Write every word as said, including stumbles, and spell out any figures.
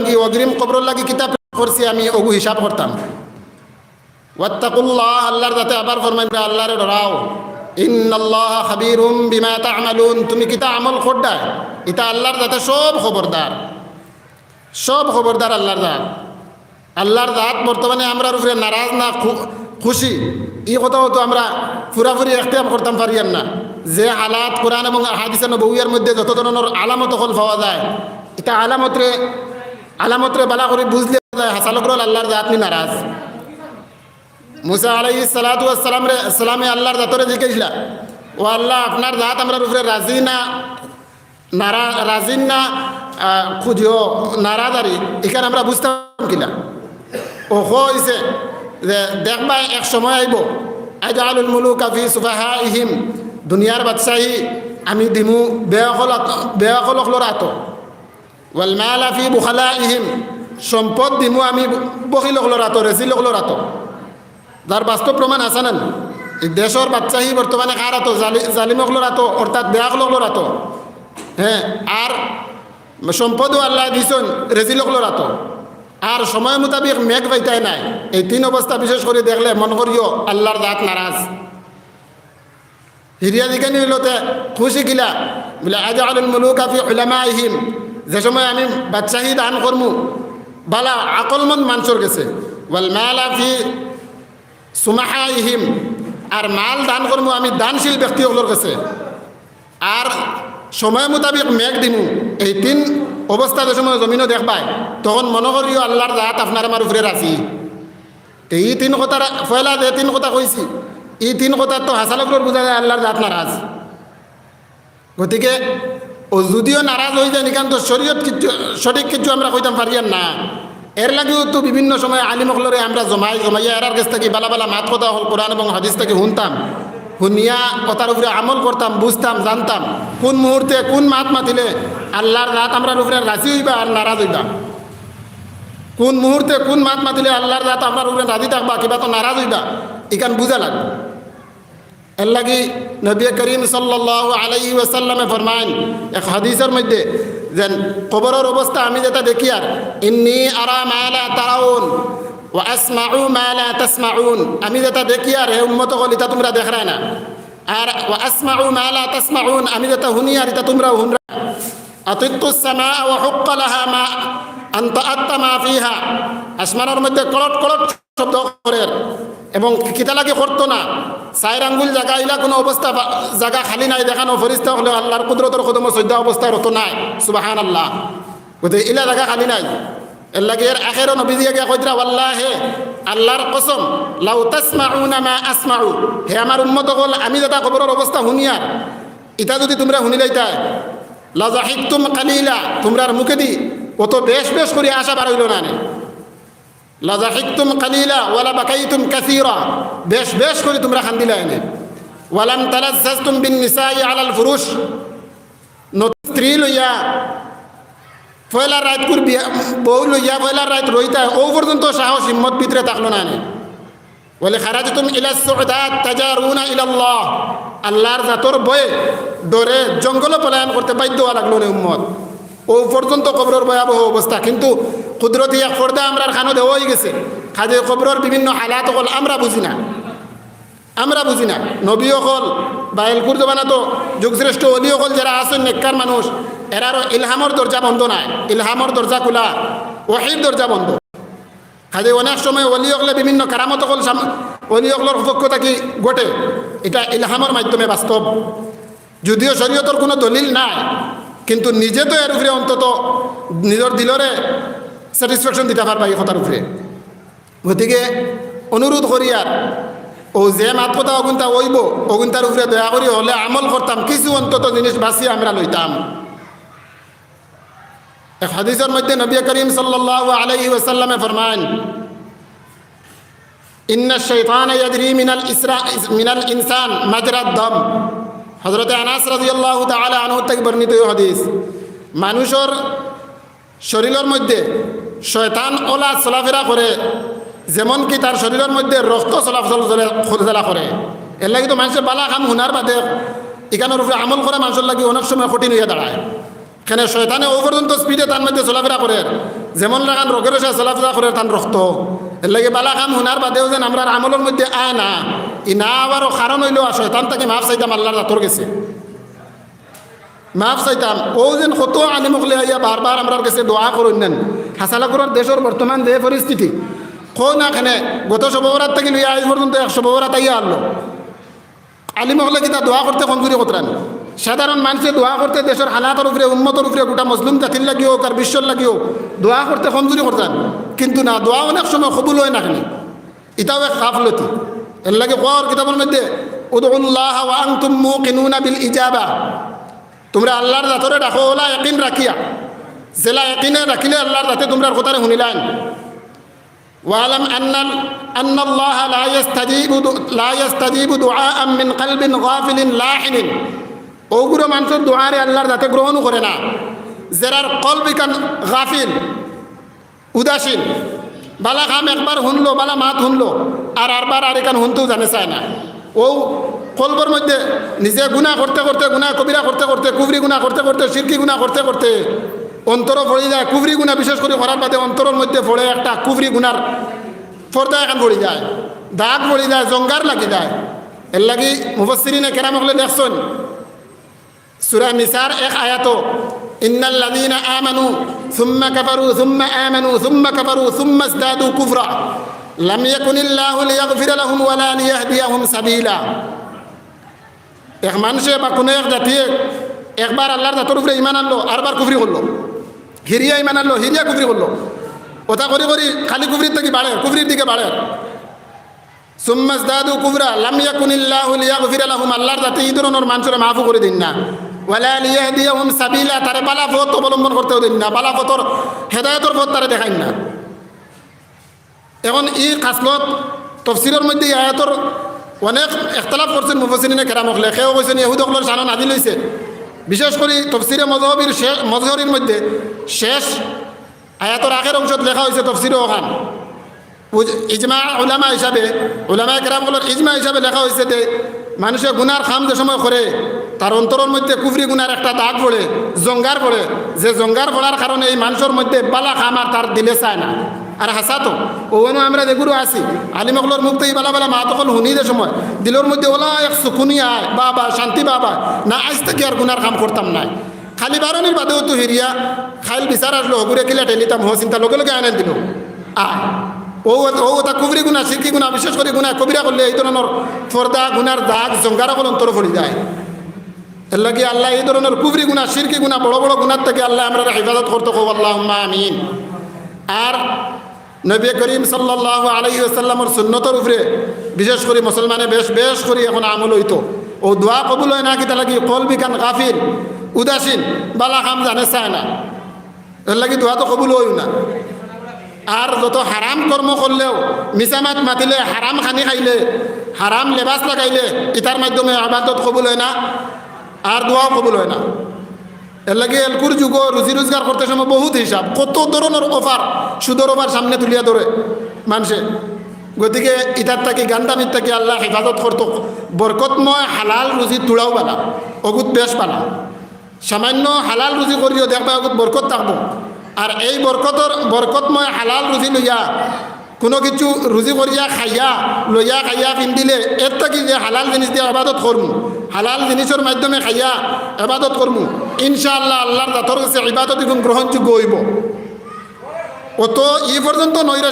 কি অগ্রিম কবরর লাগি কিতা করছি আমি, অগু হিসাব করতাম। ওয়াত্তাকুল্লাহ, আল্লাহর যাতে আবার ফরমাইন, আল্লাহরে ডরাও। ইন্নাল্লাহা খাবীরুম বিমা তা'মালুন, তুমি কিতা আমল কররায়, ইতা আল্লাহর যাতে সব খবরদার, সব খবরদার আল্লাহর যাত। আল্লাহর যাত বর্তমানে আমরার উপরে নারাজ না খু-, খুশি, ই কথাও তো আমরা পুরাপুরি এখতিয়াম করতাম পারিয়ার না। যে হালাত কোরআন এবং হাদিসে নববিয়ার মধ্যে যত ধরনর আলামত অকল পাওয়া যায়, ইতা আলামতরে, আলামতরে বালা করি বুঝলে যায় হাছা লোকর অকল আল্লাহর যাত নি নারাজ। মুসা আলাইহিস সালাতু ওয়াস সালামরে, সালামে আল্লাহর যাতরে জিকাইছিলা, "ও আল্লাহ, আপনার যাত আমরার উপরে রাজি না, নারা-, রাজি না, আহ, খুদিও নারাজ আরি, ইখান আমরা বুঝতাম কিলা?" অউ কইছে যে, "দেখবায় এক সময় আইবো, আজআলুল মুলুকা ফি সুফাহাইহিম, দুনিয়ার বাদশাহী আমি দিমু বেআকল আত-, বেআকল অকলর আতো।" ওয়াল মালা ফি বুখালাইহিম, সম্পদ দিমু আমি বখিল অকলর আতো, রেজিল অকলর আতো। যার বাস্তব প্রমাণ আছে না? ই দেশর বাদশাহী বর্তমানে কার আতো? জালি-, জালিম অকলর আতো, অর্থাৎ বেআকল অকলর আতো। হ্যাঁ, আর সম্পদও আল্লায় দিছইন রেজিল অকলর আতো। আর সময় মোতাবিক মেঘ পাইতায় নায়। এই তিন অবস্থা বিশেষ করি দেখলে মনো করিও আল্লাহর যাত নারাজ। হিরিয়া জিকানি অইলো তে খুশি কিলা? বুলে, "আজআলুল মুলুকা ফি উলামাইহিম।" যে সময় আমি বাদশাহী দান করমু বালা আকলমন্দ মানষর গেছে। "ওয়াল মালা ফি সুমাহাইহিম।" আর মাল দান করমু আমি দানশীল ব্যক্তি অকলর গেছে। আর সময় মোতাবিক মেঘ দিমু। এই তিন অবস্থা যে সময় জমিনো দেখবায়, তখন মনো করিও আল্লাহর যাত আপনার আমার উপরে রাজি। তে ই তিন কথার পয়লা যে তিন কথা কইছি, ই তিন কথার তো হাছা লোকর বুঝা যায় আল্লাহর যাত নারাজ। গতিকে অউ যুদিও নারাজ অইযায়, ইখান তো শরীয়ত কিচ্ছু, সঠিক কিচ্ছু আমরা কইতাম পারিয়ার না। এর লাগিও তো বিভিন্ন সময় আলিম অকলরে আমরা জমাই, জমাইয়া এরার গেছ থাকি বালা বালা মাত কথা অকল কোরআন এবং হাদিস থাকি হুনতাম, হুনিয়া কথার উপরে আমল করতাম, বুঝতাম, জানতাম কুন মুহূর্তে কুন মাত মাতিলে আল্লাহর যাত আমরার উপরে রাজি অইবা আর নারাজ অইবা। কুন মুহূর্তে কুন মাত মাতিলে আল্লাহর যাত আমরার উপরে রাজি থাকবা, কিবা তো নারাজ অইবা, ইখান বুঝা লাগবো। এর লাগি নবী করিম সাল্লাল্লাহু আলাইহি ওয়াসাল্লামে ফরমাইন এক হাদিসর মধ্যে, যেন কবরর অবস্থা আমি যেটা দেখিয়ার, "ইন্নী আরা মা লা তারাউন ওয়া আসমাউ মা লা তাসমাউন", আমি যেটা দেখিয়ার হে উম্মত অকল, ইটা তুমরা দেখরায় না। আর "ওয়া আসমাউ মা লা তাসমাউন", আমি যেটা হুনিয়ার ইটা তুমরাও হুনরায়। "আতাত্তুস সামা ওয়া হুক্কা লাহা মা আন তাআত্তা মা ফিহা", আসমানর মধ্যে কড়ট কড়ট শব্দ করের এবং কিতা লাগি করতো না। চাইর আঙ্গুল জাগা ইলা কুনু অবস্থা বা-, জাগা খালি নাই, যেখানো ফিরিস্তা অকলে আল্লাহর কুদরতর কদমো সইজদা অবস্থায় রতো নায়। সুবহানাল্লাহ। গতিকে ইলা জাগা খালি নাই। এর লাগি এর আখেরো নবীজিয়ে গিয়া কইতরা, "ওয়াল্লাহে, আল্লাহর কসম, লাউ তাসমাউনা মা আসমাউ", হে আমার উম্মত অকল, আমি যেটা কবরর অবস্থা হুনিয়ার, ইটা যুদি তুমরা হুনিলাইতায়, লাজাহিকতুম কালিলা, তুমরার মুখেদি অত বেশ বেশ করি হাসা বার অইলো না নে। লাজাহিকতুম কালিলা ওয়ালা বাকাইতুম কাসীরা, বেশ বেশ করি তুমরা কান্দিলায় নে। ওয়ালাম তালাজ্জাজতুম বিন নিসাই আলাল ফুরুশ, নতুন স্ত্রী লইয়া পয়লা রাইত কুর বিয়া, বউ লইয়া পয়লা রাইত রইতায়, অউ পর্যন্ত সাহস হিম্মত ভিতরে থাকলো না নে। ওয়ালা খারাজতুম ইলা সুদাত তাজারুনা ইলাল্লাহ, আল্লাহর জাতর ভয়ে ডরে জঙ্গলো পলায়ন করতে বাধ্য অওয়া লাগলো নে উম্মত। অউ পর্যন্ত কবরর ভয়াবহ অবস্থা, কিন্তু কুদরতি এক পর্দা আমরার কানো দেওয়া অইগেছে। কাজেই কবরর বিভিন্ন হালাত অকল আমরা বুঝি না, আমরা বুঝি না। নবী অকল বা এলকুর জমানাত যুগশ্রেষ্ঠ অলি অকল যেরা আছইন, নেককার মানুষ, এরারও ইলহামর দরজা বন্ধ নায়, ইলহামর দরজা খুলা, ওহীর দরজা বন্ধ। কাজেই অনেক সময় অলি অকলে বিভিন্ন কারামত অকল সাম-, অলি অকলর পক্ষ থাকি ঘটে, ইটা ইলহামর মাধ্যমে বাস্তব। যুদিও শরীয়তর কুনু দলিল নাই, কিন্তু নিজে তো এর উপরে অন্তত নিজর দিলরে satisfaction দিতা পারবা ই কথার উপরে। গতিকে অনুরোধ করিয়ার, অউ যে মাত কথা অগুনতা অইবো, অগুনতার উপরে দয়া করি হকলে আমল করতাম, কিছু অন্তত জিনিস বাছিয়া আমরা লইতাম। এক হাদিসর মধ্যে নবী করিম সাল্লাল্লাহু আলাইহি ওয়াসাল্লামে ফরমাইন, "ইন্নাশ শাইতানা ইয়াজরি মিনাল ইসরা-, মিনাল ইনসান মাজরাদ দাম।" হযরতে আনাস রাদিয়াল্লাহু তাআলা আনহু থাকি বর্ণিত এই হাদিস, মানুষর শরীরর মধ্যে শয়তান অলা চলাফেরা করে, যেমন কি তার শরীরর মধ্যে রক্ত চলাচল চলে, চলাচলা করে। এর লাগি তো মানষে বালা কাম হুনার বাদে ইখানর উপরে আমল করা মানষর লাগি অনেক সময় কঠিন অইয়া দাঁড়ায়। কেনে শয়তানে অউ পর্যন্ত স্পিডে তান মধ্যে চলাফেরা করের, যেমন লাখান রগর অসায় চলাফেরা করের তান রক্ত। এরলাগি বালা কাম হুনার বাদেও যেন আমরার আমলর মধ্যে আয় না, ই না আওয়ারও কারণ অইলো আর শয়তান থাকি মাফ চাইতাম আল্লার জাতর গেছে। মাফ চাইতাম। অউ যেন কত আলিম অকলে আইয়া বারবার আমরার গেছে দোয়া করইন না নি। হাছালাকুরার দেশর বর্তমান যে পরিস্থিতি, কও না কেনে, গত শবে বরাত থাকি লইয়া আইজ পর্যন্ত এক শবে বরাত আইয়া হারলো। আলিম অকলে কিতা দোয়া করতে কমজুরি করতরা নি? সাধারণ মানষে দোয়া করতে দেশর হালাতর উপরে, উম্মতর উপরে, গোটা মুসলিম জাতির লাগি অউক আর বিশ্বর লাগি অউক, দোয়া করতে কমজুরি করতরা নি? কিন্তু না, দোয়া অনেক সময় কবুল অয় না কেনে। ইটাও এক গাফলতি। এরলাগি কওয়া অর কিতাবর মধ্যে, "উদউল্লাহা ওয়া আনতুম মুকিনুনা বিল ইজাবা।" তুমরা আল্লার জাতরে ডাকো অলা একিন রাখিয়া, যেলা একিনে ডাকিলে আল্লার জাতে তুমরার কথারে হুনিলাইন। "ওয়ালাম আন্নাল, আন্নাল্লাহা লা ইয়াস্তাজিবু দু-, লা ইয়াস্তাজিবু দুআআন মিন কলবিন গাফিলিন লাহিনিন।" অউগুরে মানষর দোয়ারে আল্লার জাতে গ্রহণ করে না, যেরার কলব ইখান গাফিল, উদাসীন। বালা কাম একবার হুনলো, বালা মাত হুনলো, আর আরবার আর ইখান হুনতেও জানে চায় না। অউ কলবর মধ্যে নিজে গুনা করতে করতে, গুনা কবিরা করতে করতে, কুফরি গুনা করতে করতে, শিরকি গুনা করতে করতে অন্তরো পড়ি যায়। কুফরি গুনা বিশেষ করি করার বাদে অন্তরর মধ্যে পড়ে একটা কুফরি গুনার পর্দা এখান পড়ি যায়, দাগ পড়ি যায়, জঙ্গার লাগি যায়। এরলাগি মুফাসসিরিনে কেরাম অকলে লেখছইন, সূরা নিসার এক আয়াতো, "ইন্নাল্লাযীনা আমানু সুম্মা কাফারু সুম্মা আমানু সুম্মা কাফারু সুম্মা ইজদাদু কুফরা লাম ইয়াকুনিল্লাহু লিয়াগফিরা লাহুম ওয়ালা লিয়াহদিয়াহুম সাবিলা।" এক মানষে বা কুনু এক জাতিয়ে একবার আল্লার জাতর উপরে ইমান আনলো, আরবার কুফরি করলো, হিরিয়া ইমান আনলো, হিরিয়া কুফরি করলো, অতা করি করি খালি কুফরির থাকি বাড়ের, কুফরির দিকে বাড়ের। সুম্মা ইজদাদু কুফরা লাম ইয়াকুনিল্লাহু লিয়াগফিরা লাহুম, আল্লার জাতে ই ধরনর মানষরে মাফও করি দেইন না। ওয়ালা লিয়াহদিয়াহুম সাবিলা, তারে বালা পথ অবলম্বন করতেও দেইন না, বালা পথর হেদায়তর পথ তারে দেখাইন না। এখন ই খাসলত তফসিরর মধ্যে ই আয়াতর অনেক ইখতিলাফ করছইন মুফাসসিরিনে কেরাম অকলে। কেউ কইছইন ইহুদ অকলর শানো নাজিল অইছে, বিশেষ করি তফসিরে মজহবির শে-, মজহরির মধ্যে শেষ আয়াতর আগের অংশত লেখা অইছে তফসিরো অখান। বুঝ-, ইজমা উলামা হিসাবে, উলামায়ে কেরাম অকলর ইজমা হিসাবে লেখা অইছে যে মানষে গুনার কাম যে সময় করে, তার অন্তরর মধ্যে কুফরি গুনার একটা দাগ পড়ে, জঙ্গার পড়ে, যে জঙ্গার পড়ার কারণে ই মানষর মধ্যে বালা কাম আর তার দিলে চায় না। আর হাছা তো, অউ অনো আমরা যেগুলো আছি, আলিম অকলর মুখ থাকি বালা বালা মাত অকল হুনি যে সময়, দিলর মধ্যে অলা এক সুকুনি আয়, বাবা, শান্তি বাবা, না আইজ থাকি আর গুনার কাম করতাম নায়। খালি বারনির বাদেও তো হিরিয়া, খাইল বিচার আছলো, হগুরে কিলা ঠেলিতাম, হ চিন্তা লগে লগে আইনাইন দিলো। আয়। অউ, অউ অতা কুফরি গুনা, শিরকি গুনা, বিশেষ করি গুনা কবিরা করলে ই ধরনর পর্দা, গুনার দাগ, জঙ্গার অকল অন্তরো পড়ি যায়। এরলাগি আল্লায় ই ধরনর কুফরি গুনা, শিরকি গুনা, বড় বড় গুনার থাকি আল্লায় আমরারে হেফাজত করতো, কও আল্লাহুম্মা আমিন। আর নবী করিম সাল্লাল্লাহু আলাইহি ওয়াসাল্লামর সুন্নতর উপরে বিশেষ করি মুসলমানে বেশ, বেশ করি এখন আমল অইতো। অউ দোয়া কবুল অয় না কিতার লাগি? কলব ইখান গাফিল, উদাসীন, বালা কাম জানে চায় না, এরলাগি দোয়া তো কবুল অইও না। আর যত হারাম কর্ম করলেও, মিছা মাত মাতিলে, হারাম খানি খাইলে, হারাম লেবাস লাগাইলে, ইতার মাধ্যমে ইবাদত কবুল অয় না, আর দোয়াও কবুল অয় না। এরলাগি এলকুর যুগো রুজি রোজগার করতে সময় বহুত হিসাব, কত ধরনর অফার, সুদর অফার সামনে তুলিয়া ধরে মানষে। গতিকে ইতার থাকি, গান্দামির থাকি আল্লায় হেফাজত করতো। বরকতময় হালাল রুজি তুড়াও বালা, অগুত বেশ বালা। সামান্য হালাল রুজি করিও, দেখবায় অগুত বরকত থাকবো। আর এই বরকতর, বরকতময় হালাল রুজি লইয়া কুনু কিছু রুজি করিয়া খাইয়া, লইয়া খাইয়া পিন্দিলে, এর থাকি যে হালাল জিনিস দিয়া ইবাদত করমু, হালাল জিনিসর মাধ্যমে খাইয়া ইবাদত করমু, ইনশাআল্লাহ আল্লার জাতর গেছে ইবাদত ইগুন গ্রহণযোগ্য অইবো। অত ই পর্যন্ত নইরা